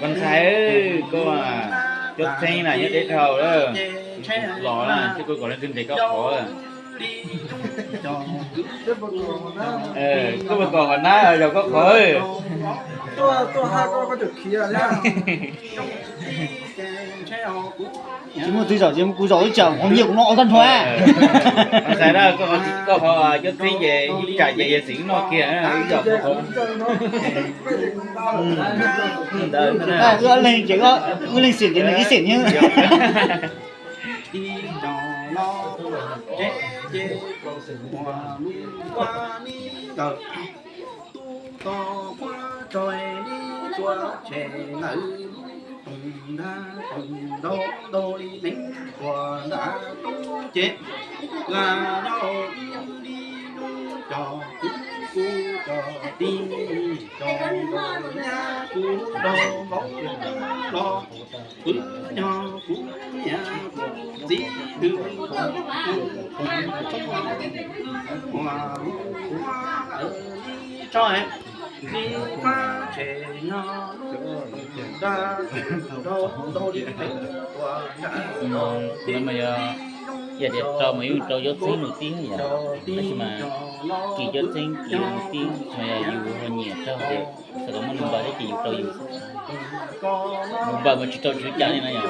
Vaj Ntxhais, koj cuab txheeb na nyob deb dhau lawm, los na thiab koj kom leej twg ntes koj qhov. Koj puas kom qhov nab yog koj qhov? Tsis muaj twg zaum ces kuv zaum ib tsam qhov nyiaj kuv no ua tag nrho. Vaj Ntxhais na, koj qhov cuab txheeb ces ib tsam ces yawg txiv noj kiag ib zaum koj qhov. Wb ob leeg ces wb leeg xeem ces nws ib xeem thiab. Yog tias rau mas yeej rau cuab txheeb nws tib yam, tab sis mas kis cuab txheeb kis nws tib, mas yog yus ho nyiam rau ces xav kom muaj nws npawg thiab ces yus rau yus, nws npawg mas tsis rau tswv cas li no yom.